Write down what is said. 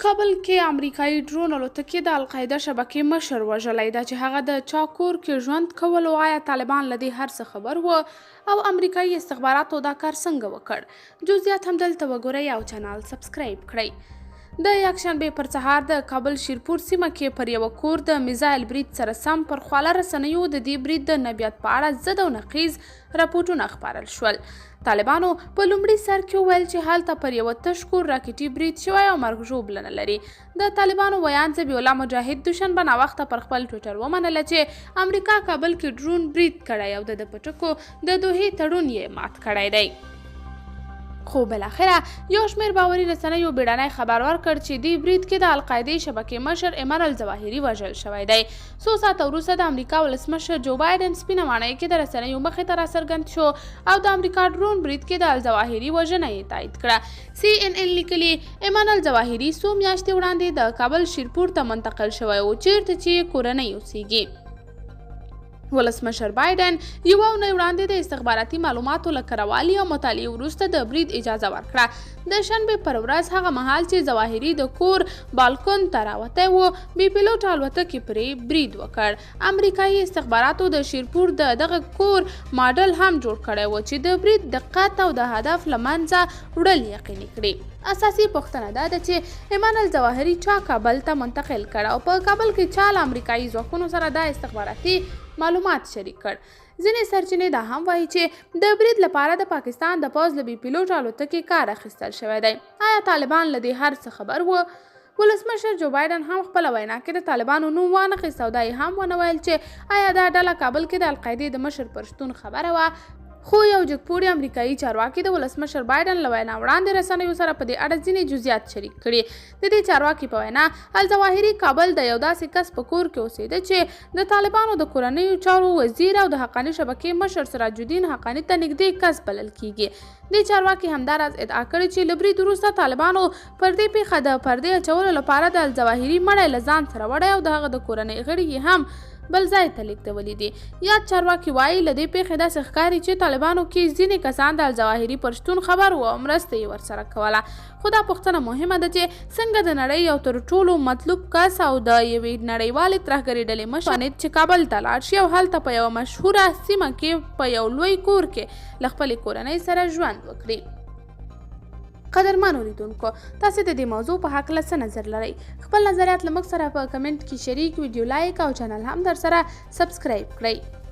کابل کې امریکایي ډرون الوتکې د القاعده شبکې مشر وژلی دا چې هغه د چا کور کې ژوند کولو، آیا طالبان له دې هر څه خبر وو او امریکایي استخباراتو دا کار څنګه وکړ؟ جزئیات هم دلته وګورئ او چینل سبسکرایب کړئ. د یکشنبې پر سهار د کابل شیرپور سیمه کې پر یوه کور د میزایل برید سره سم پر خواله رسنیو د دې برید د نبیت په اړه ضد او نقیض راپورټونه خپارل شول. طالبانو په لومړي سر کې وویل چې هلته پر یوه تش کور راکټي برید شوی او مرګ ژوبله نه لري. د طالبانو ویاند ذبیح الله مجاهد دوشنبه ناوخته پر خپل ټویټر ومنله چې امریکا کابل کې ډرون برید کړی او د ده په ټکو د دوحې تړون یې مات کړی دی. خو بالاخره یو شمېر باوري رسنیو بیړنی خبر ورکړ چې دې برید کې د القاعدې شبکې مشر ایمن الظواهري وژل شوی دی. څو ساعته وروسته د امریکا ولسمشر جو بایډن سپینه ماڼۍ کې د رسنیو مخې ته راڅرګند شو او د امریکا ډرون برید کې د الظواهري وژنه یې تایید کړه. سي ان ان لیکلي، ایمن الظواهري څو میاشتې وړاندې د کابل شیرپور ته منتقل شوی و، چیرته چې یې کورنۍ اوسیږي. ولسمشر بایډن یوه اونۍ وړاندې د استخباراتي معلوماتو له کروالي او مطالعې وروسته د برید اجازه ورکړه. د شنبې پر ورځ هغه مهال چې ظواهري د کور بالکن ته راوتی و، بې پیلوټه الوتکې پرې برید وکړ. امریکایي استخباراتو د شیرپور د دغه کور ماډل هم جوړ کړی و چې د برید دقت او د هدف له منځه وړل یقیني کړي. اساسي پوښتنه دا ده چې ایمن الظواهري چا کابل ته منتقل کړ او په کابل کې چا له امریکایي ځواکونو سره دا استخباراتي معلومات شریک کړ؟ ځینې سرچینې دا هم وایي چې د برید لپاره د پاکستان د پوځ له بې پیلوټه الوتکې کار اخیستل شوی دی. آیا طالبان له دې هر څه خبر وو؟ ولسمشر جو بایډن هم خپله وینا کې د طالبانو نوم وانخیست او دا یې هم ونه ویل چې آیا دا ډله کابل کې د القاعدې د مشر پر شتون خبره وه. خو یو جګپوړي امریکایي چارواکي د ولسمشر بایډن له وینا وړاندې رسنیو سره په دې اړه ځینې جزئیات شریک کړي. د دې چارواکي په وینا، الظواهري کابل د یو داسې کس په کور کې اوسېده چې د طالبانو د کورنیو چارو وزیر او د حقاني شبکې مشر سراج الدین حقاني ته نږدې کس بلل کیږي. دې چارواکي همداراز ادعا کړې چې له برید وروسته طالبانو پر دې پېښه د پردې اچولو لپاره د الظواهري مړی له ځان سره وړی او د هغه د کورنۍ غړي یې هم بل ځای ته لېږدولي دي. یاد چارواکي وايي، له دې پېښې داسې ښکاري چې طالبانو کې ځینې کسان د الظواهري پر شتون خبر وو او مرسته یې ورسره کوله. خو دا پوښتنه مهمه ده چې څنګه د نړۍ یو تر ټولو مطلوب کس او د یوې نړیوالې ترهګرې ډلې مشر توانېد چې کابل ته لاړ شي او هلته په یوه مشهوره سیمه کې په یو لوی کور کې له خپلې کورنۍ سره ژوند وکړي. قدرمنو لیدونکو، تاسو د دې موضوع په هکله څه نظر لرئ؟ خپل نظریات له موږ سره په کمنټ کې شریک، ویډیو لایک او چینل هم در سره سبسکرایب کړئ.